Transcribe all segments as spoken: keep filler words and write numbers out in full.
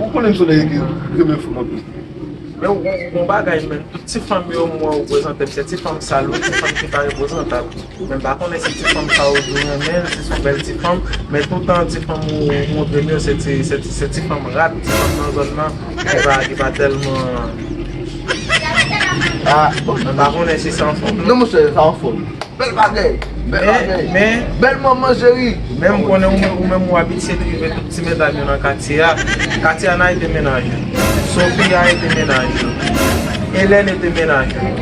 ou konnen m se yon nèg ki renmen fanm anpil. Men w gon bagay, men tout ti fanm yo mwen ou prezante m, se ti fanm sal wi, ti fanm ki pa reprezantab. Men m pa konnen si ti fanm sa yo di w renmen l, si se yon bèl ti fanm, men toutan ti fanm ou montre m yo, se ti, se ti, se ti fanm rat, ti fanm nan zòn nan, ki pa, ki pa tèlman. Ah, bon. Men m pa konnen si se anfòm non. Non, monchè, sa anfòm. Bèl bagay, bèl bagay. Men, men, bèl manman cheri. Men m konnen ou menm, ou menm ou abitye drive tout ti medam yo nan katye a. Katye a Nay te mennaj ou. Sophia te mennaj ou. Hélène te mennaj ou.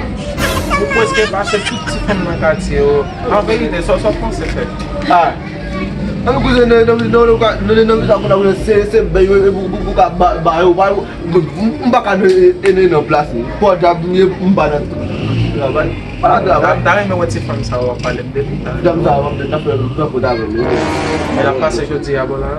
Ou prèske pase tout ti fanm nan katye yo. An verite, sa, sa w panse fè? Ah. Nan kouzen nan nan nan nan nan sa pou nan se se bèy yo pou pou pou ka ba ba yo pa m pa ka nan nan plas li. Pòtab m ye m pa nan travay. Pa nan travay. M ta renmen wè ti fanm sa w ap pale m de li la. Dam sa w ap fè nan pòtab li. Men l ap pase jodi a bò la.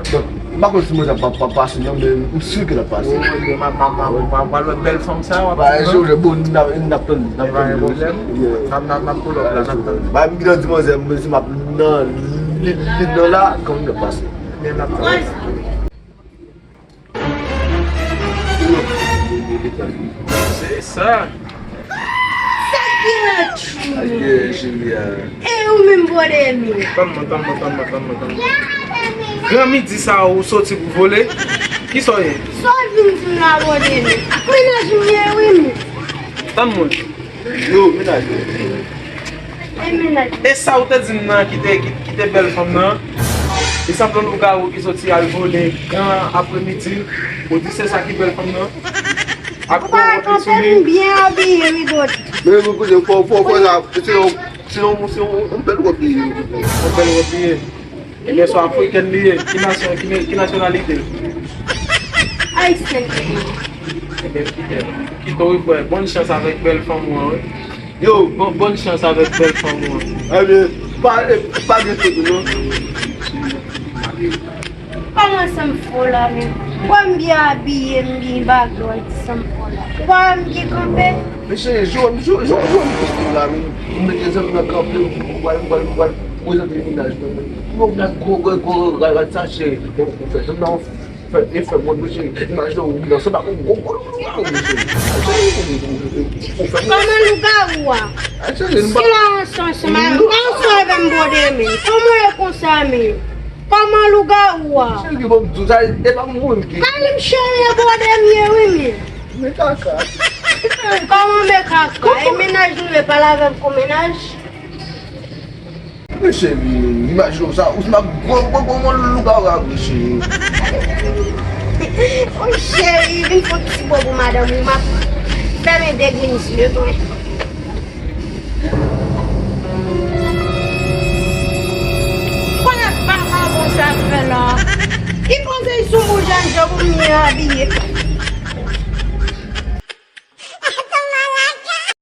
M pa konn si mwen sa pa pa pase non, men m si ke l ap pase. M ap m ap m ap m ap pral wè bèl fanm sa w ap di non. Ba e jodi bon n ap n ap tann n ap tann. N ap n ap n ap pull up la n ap tann. Ba m ki nan di manzè m si m ap nan li li nan la kòm n ap pase. Men n ap tann. Se sa. Sa ki la tchou. Aye, cheri a. E ou menm bòdè mi. Tann mwen, tann mwen, tann mwen, tann mwen, tann mwen. Gran midi sa ou soti pou vole. Kisa w ye? Sa w vin di m la bòdè mi. Mennaj m ye wi mi. Tann mwen. Yo, mennaj. E mennaj. E sa ou te di m nan ki te, ki, ki te bèl fanm nan? E sanble yon lougawou ki soti al vole gran apremidi. Ou di se sa ki bèl fanm nan? Ak gwo wòb li sou li. Ou pa kanpe m byen abiye wi bòdè. Men mwen konnen fò, fò, fò sa, se yon, se yon, se yon, yon bèl wòb li ye. Yon bèl wòb li ye. Ebyen se yon afrikèn li ye. Ki nasyon, ki, ki nasyonalite l? Ayisyèn. Ebyen kite l. Kite w wi frè. Bòn chans avèk bèl fanm ou an wi. Yo, bòn, bòn chans avèk bèl fanm ou an. Ebyen, pa, pa gen foto non. Kòman sa m fè w la menm? Wè m byen abiye, m gen bagay, sa m fè w la. Ou pa wè m byen kanpe? Mesye, jwenn, jwenn, jwenn, jwenn plis la menm. M mete zam nan kanpe, m pral, m pral, m pral prezante mennaj mwen. M wè w nan gwo, gwo, gwo, gwo, gwo, sa cheri. Bon, ou fè zam nan, ou fè, e fè mwen, mesye. Imajine w nan sa, ba, gwo, gwo, gwo, gwo, gwo, mesye. Ou fè mwen. Kòman lougawou a? A, cheri, m pa. Si la ansanm ansanm avè m, pa ansanm avè m bòdè men. Kòman w ye konsa menm? Kòman lougawou a? Cheri, bon, m di w sa, e pa mwen ki. Kale m cheri e bòdè m ye wi men. Men kaka. Kòman men kaka? E mennaj nou ye pale avè m kon mennaj? Men cheri, imajine w sa, ou se m ap gwo gwo gwo mwen lougawou a vre cheri. O cheri, vin fè yon ti bo pou madanm ou, m ap fèmen de grenn zye mwen. Konnen pa pa bon sa fè la. Li panse li sou ou jèn jan pou m byen abiye.